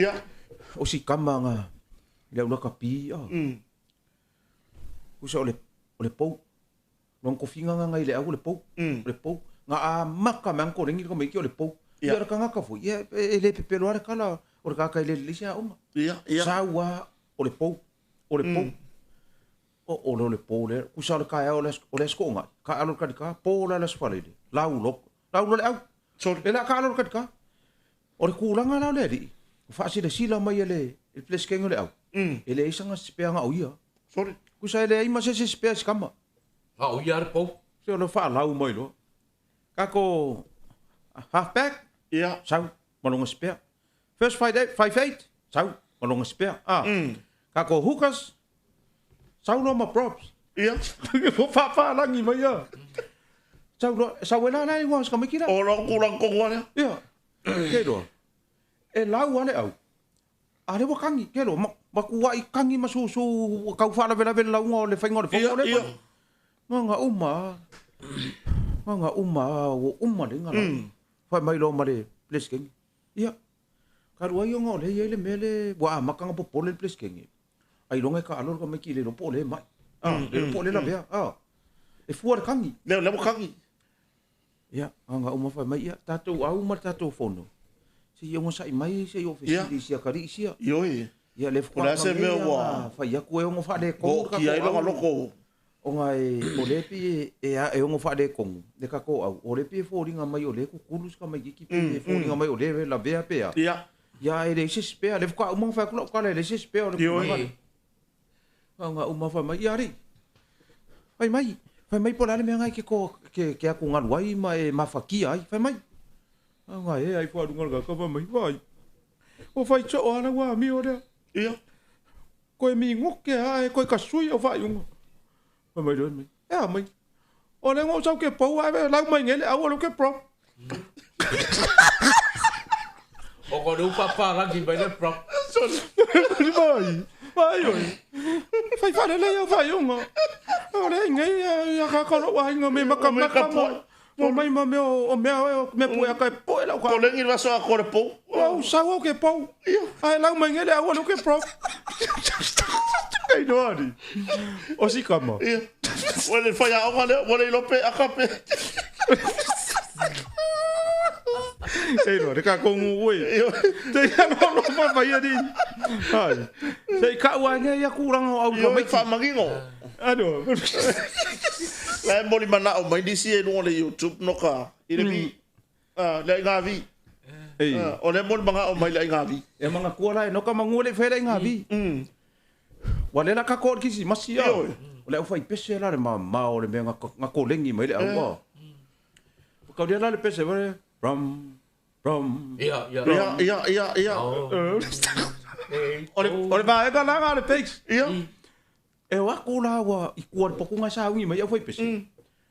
Ia. O si kama nga le au lakapi a. Usa o le o le pou. Lona tofiga nga ngai le au o le pou. O le pou. Nga amata mai lava kolegi le tamaiti o le pou. Ia o le tagata foi, ia e le pepelo lava le tala o le tagata e le lelei se aoga. Ia, ia. Sau lava o le pou, o le pou. Oo lea o le po lea, tusa o le taeao o le Aso o le Aso Toonai, taaalo i le talita, po la i le Aso Faraile, laulo, laulo le au. Sorry. E le a taaalo i le talita. O le tulaga la o le alii, ua faasilasila mai e le Peresetene o le au, e leai sana spare na o ia. Sorry. Tusa e leai ma se isi spare i si tama. A o ia le pou. Se o le faalau mai loa. Tatou half back, Ia. sau ma lona spare. First 5'8, sau ma lona spare. A. Tatou hookers, sau loa ma props. Ia. Ua faapalagi mai ia. Sau loa, sau e la la e igoa o si tamaiti la. O lona tulaga tonu lava lea. Ia. Ke iloa, e lau lava le au, a o lea ua kagi, ke iloa, matuai kagi ma susu ua tau faalavelave le lauga o le faiga o le fono lea. Ia, ia. Na ona uma lava, na ona uma lava, ua uma le iga la. Fai mai loa ma le Peresetene, ia, talu ai ona o lea e i ai le mea lea ua amata ona popole le Peresetene, ailoga e taalo le tamaiti le iloa po o lea e mai, le iloa po o lea e lavea, e fua i le kagi. Lea ua kagi. Ia, na ona uma fai mai, ia, tatou au ma le tatou fono, se i onosai mai se i ou fesili i si atalii sia. Ioe. Ia, lea O le faatoa a se mea nei ua ona fai atu e ono faaletonu le ootia ai tatou lona au. loto. Ona e, o lea e pei e, e ono faaletonu le tatou au, o lea e pei e foliga mai o lea e kukulu si tamaitiiti pe e foliga mai o lea e lavea pe a. Ia. Ia, e leai se spare, lea faatoa uma ona fai atu lau tala, e leai se spare o le Ioe. tulaga lea. Na ona uma fai mai, ia alii, fai mai, fai mai po o le a le mea lena e te, ke atugalu ai ma e mafatia ai, fai mai. Na ona ea ifo lava i luga o le tagata fai mai, vaai, ua fai soo lava lau amio lea. Ia. Toe minote lava ae toe tasui au faaiuga. Fai mai loa, e a mai? O lea na ou sau ke pou ae lau mai nei le au o lea ke prop. O ko le papalagi mai le prop. Vai, vai oi. Fai faalelei au faaiuga. O lea nei ia kaka o lou aiga me makamaka ma o mai ma mea o mea o mea pueaka e poe lau ka. Kolegi le vaso a kore pou. Ua ou sau au ke pou. Ae lau mai nei le au o lea ke prop. Kai noa ni. O si kama. Ia. Ua le faiaoga lea, ua le iloa pe aka pe. Ei loa, le kākou nuu e. Te ia loa loa ma ia ni. Ai. Se i kau ai nei ia kūlanga o au Ioe, tamaiti. faamanino. Ano. La e moli manao mai nisi e luga o le YouTube no ka i le vi. Ah, le aiga vi. Ei. Ah, o le moli manao mai le aiga vi. E manatua la e no ka mangua le whae le aiga vi. Ua le la kako o le kirisimasi a. Ioe. O le au whaipese la le mamao o le mea nga kolengi mai le au a. Whakaulia la le pese wale. Rum, rum. Ia, ia. Ia, ia, ia, ia. O le, o le vaega la nga le peix. Ia. E o aku la ua i kua le pokunga sa ungi mai au whaipese.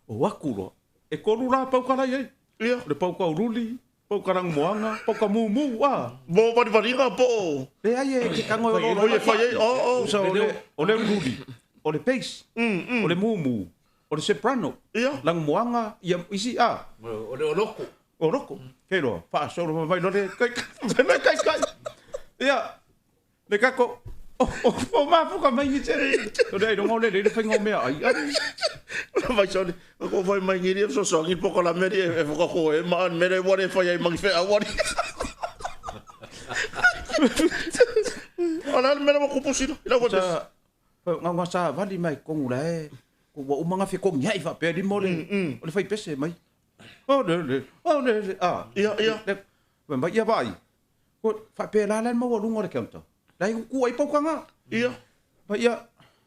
O aku loa. E kolu la pauka la iai. Ia. O le pauka uruli, pauka rangumoanga, pauka mumu, a. Mo varivariga po o. Leai e ke kango e olo O ie fai ai, o, o. Usa o le, o le uruli, o le bass, o le mumu, o le soprano, Ia. langumoanga, ia isi a. O le oloko. O loko. Ke loa, faasolo mai loa le kai kai kai kai. Ia, le kako, o, o, o mafuka mai ni tere. O le ai o le le whainga o mea ai. Ai. Vai sole, ko fai mai ngiri e so ngi poko la meri e whakako e ma an mere ware fai ai mangi whea wari. Ala le mera wa kupusina, ila wa Sa, ngā ngā sa vali mai kongu la e, ko ua umanga whia kongi hai whapea lima o le, o le whaipese mai. O le le, o le le, a. Ia, ia. Le, mai ia vai. Ko whapea la la maua lunga o le counter. La i kuku ai paukanga. Ia. Mai ia,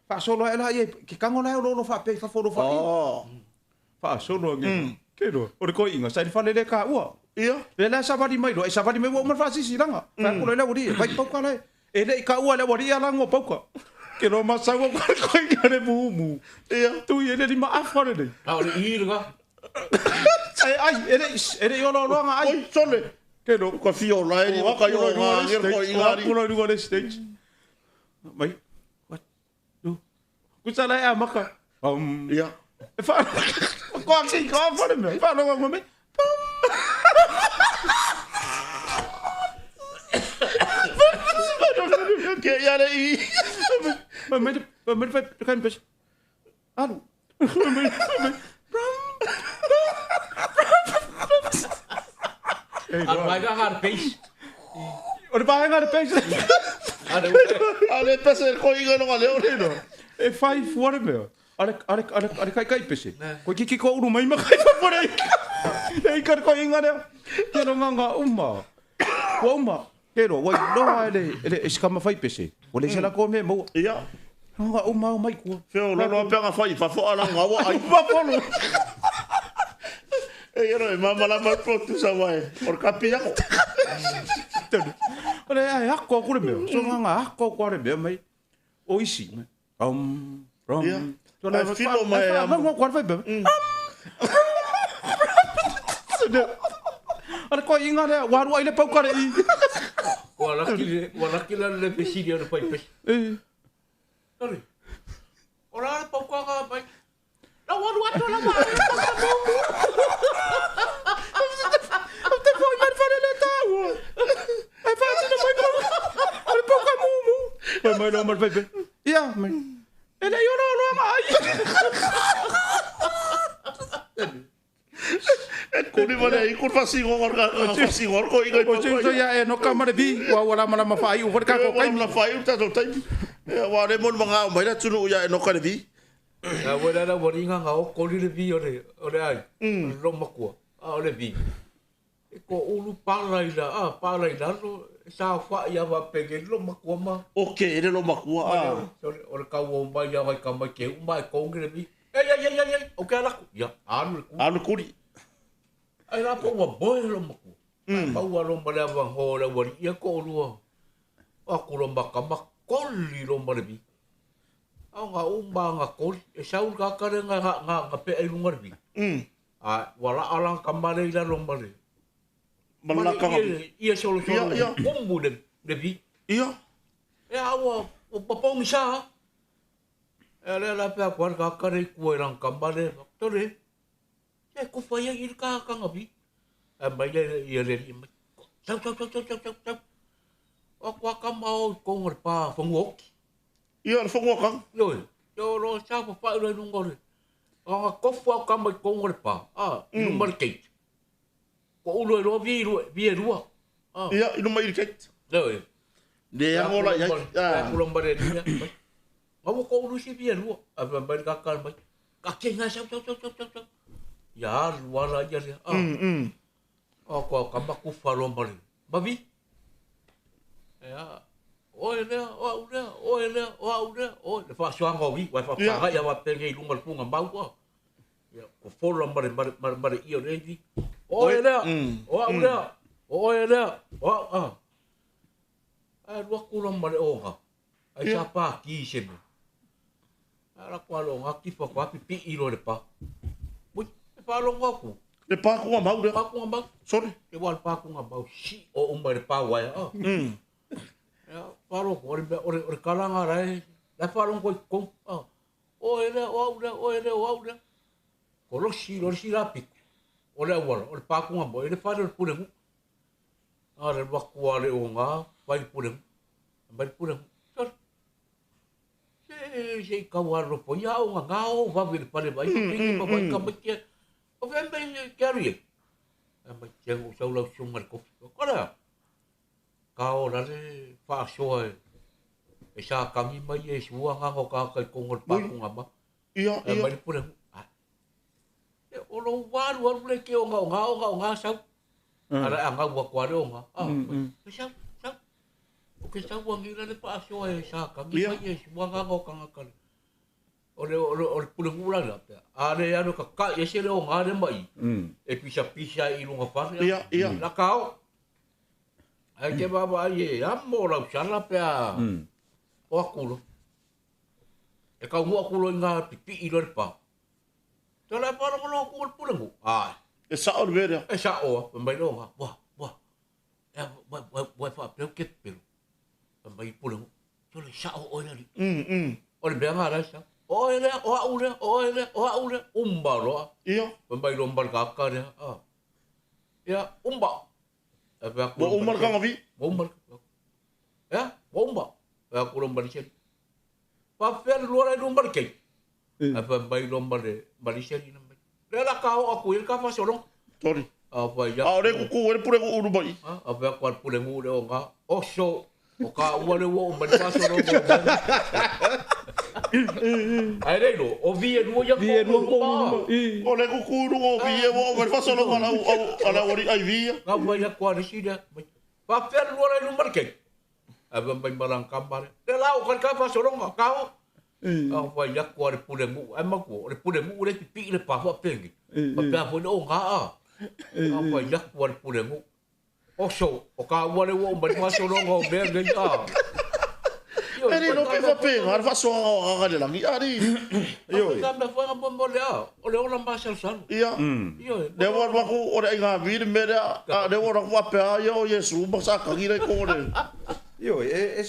whaasolo e la ia, ke kango la e o lolo whapea i whafolo whapi. Oh. Whaasolo ange. Ke roa, o le koi inga, sa i le whale le ka ua. Ia. Le la savali mai loa, e savali mai ua uma le faasisilaga. Fai atu loa i le aualii, vai pauka lae. E le i kaua le aualii a lago pauka. Ke loa masau au ka le koiga le mumu. Ia. Tui e le lima afa lenei. A o le i le ka. Ai, ai, e le, e le i oloaloaga ai. Oi, sole. Ke loa. Ka fio la e ni O ka aku yo loa i luga ngā o le ngir ko stage. O ingari. aku loa i luga o le stage. Mai, what, two. Kusa lae a maka. Ia. E wha... Ko aki, ko a whare mea. Whaaloga ngā mai. Pam! Ke ia le i. Fai mai le fai le kai pese. Alu. A mai ka ngā peis. O le vaega le pese. A le A le pese ko inga no le ole no. E fai fua le mea. Ale ale ale ale kai kai pese. Ko kiki ko uru mai ma kai fa le. E ka ko inga le. Te no nganga uma. Wa uma. Te ro wai loa ele ele e skama fai pese. O le sela ko me mo. Ia. Nga uma o mai kua. Feo lo lo pe nga fai fa fo ala nga wa ai. Pa polo. E ia no e mama la ma pro tu sa wai. O ka pia ko. O le ai ako ku le mea. So nga ako ku le mea mai. O isi mai. Rom. Ia. Ai filo mai am. am. Nga ku fai be. Ale ko inga le waru ai le pau kare i. Ua laki le, ua laki la le fesili o le fai pesi. E. Tore. O la le pau ka mai. La waru atu la ma. O te foi mai fare le tau. Ai fa tino mai pau. Ale pau ka mumu. Mai mai lo mai fai be. Ia mai. Ele yo no no mai. E kuri ma le i kur fa singo ngor ka fa singo ko inga O te so ia e no ka mare bi. Wa wala mala ma fa ai o ka ko kai kai. la fai u ta tai. E wa le mon manga mai la tunu ia e no ka le vi. A wera la waringa ngā o kori le vi o le, o le ai. O le romakua. A o le vi. E ko ulu pala i la, a pala i lalo, sa wha ia wa penge lo makua ma. O ke ele lo makua a. O le kau o mai ia vai ka mai ke uma e kongi le vi. Ei, ei, ei, ei, ei, o ke alaku. Ia, alu le ku. Alu kuri. Ai la po ua boe lo makua. Pau alo ma le awang ho le wari ia ko olua. O aku lo makama koli lo ma le vi. Au ngā uma ngā koli. E saul ka kare ngā ngā ngā ngā pe ai lunga le vi. A wala alang ka mare i lalo mare. Malaka nga. Ia solo solo. Ia, ia. Kumbu le le vi. Ia. E aua o papongi sa. E le la pe kwa ka kare ku e rang ka mare. Tore. E ko fa ia i ka ka ngabi. A mai le ia le i mai. Tau tau tau tau tau tau tau. O kwa ka mau ko ngor pa fongu oki. Ia le fongo kang. Loi. Yo lo sa pa pa le lunga le. O nga kofu au ka mai ko ngor pa. A i lunga le kate. Ko ulo e roa vi rua vi e rua. A. Ia i luma i le kate. Loi. Le angola ia. A kula mare ni. Nga ko ulu si vi e rua. A va mai ka ka mai. Ka ke nga sa sa sa sa sa. Ia rua la ia le. A. O ko ka ma ku fa lo mare. Mavi. Ia. O e lea, o au lea, o e lea, o au lea, o le whaasuanga o i, wai whawhanga ia wa penge i lunga le punga maua. Ia, ko fola mare, mare, mare, mare ia le vi. O e lea, o au lea, o e lea, o au, a. Ai rua kula mare o ngā. Ai sa pā ki se me. Ai la kua lo ngā ki whakwa pi pi i lo le pā. Mui, e whaalongo aku. Le pā kunga mau lea. Pā kunga mau. Sorry. Te wā le pā kunga mau, si o umba le pā waia. Ia, whaalongo, ore, ore, ore kalanga rai, lai whaalongo i kong, a. O e lea, o au lea, o e lea, o au lea. Ko rosi, rosi la piku. O le awala, o le pākunga mo, e le whare o le purengu. A le wakua le o ngā, whai le purengu. Mai le purengu. Sorry. Se, se i kaua ropo, ia o ngā ngā o wawe le pare mai, pingi pa wai ka mai kia. O whai mai kia aru ia. A mai kia o sau lau sunga le kofi. Ko lea. Ka o rare whaasoa e. E sa kangi mai e sua ngā ngā ka kai kongo le pākunga ma. Ia, E ia. mai le purengu. E o lo waru aru le ke o ngā o ngā o ngā o ngā sau. Ara a ngā ua kua le o ngā. A, e sau, sau. O ke sau wangira le whaasoa e sa kangi Ia. mai e sua ngā ngā o kanga kare. O le, o le, o le purengu la la pea. A le anu ka kai e se le o ngā le mai. E pisa pisa i lunga whare. Ia, ia. La kao. Ai te baba ai e amo lau sala pea. O akulo. E kau mua akulo i ngā pipi i lore pā. Te lai pārongo lo aku o le purengu. Ai. E sa o le vera. E sa oa. Mai lo ngā. Wah, wah. E wai, wai, wai whaapeu ke pero. Mai i purengu. Te le sa o oe nari. O le mea ngā rai sa. O e lea, o au lea, o e lea, o au lea. Umba roa. Ia. Mai lo mbal kaka lea. Ah. Ia, umba. E pea Wa umar kanga vi. Wa umba. Ia, wa umba. Pea Fai atu loa ma le isi alii, Faapefea le lua la i luma ma le keiki? Ae fai mai loa ma le isi alii, Lea o le a ta oo atu i ai le ta faasologa. Toli. A fai A o le kuku ai le pulenuu i luma i i. A fai atu a le pulenuu lea o na, Oso, o taua lea ua oo mai le faasologa o mea. Ae le iloa, o vi e lua ia Vi e lua ko luma. O le kuku i luga o vi e ua oo mai le faasologa a le aualii ai vi ia. Na fai atu a le isi lea, Faapefea le lua la i luma le keiki? Ae fai mai ma lana tama lea, lea la oo kai le ta faasologa, ta oo. A fai atu a le pulenuu, ae manatua, o le pulenuu lea e pipii le pa faapenei, faapea foi le oga a. A fai atu a le pulenuu, oso, o taua lea ua oo mai le faasologa o mea nei a. E le iloa pe faapena le faasoaga o agaga i le lagi, alii. Ioe. Mea foi na mo le a, o le ola masalosalo. Ia. Ioe. Lea ua alu atu o le aiga vi le mea lea, a o lea ua alu atu faapea ia o Iesu ma Satani la i totonu o le. Ioe, e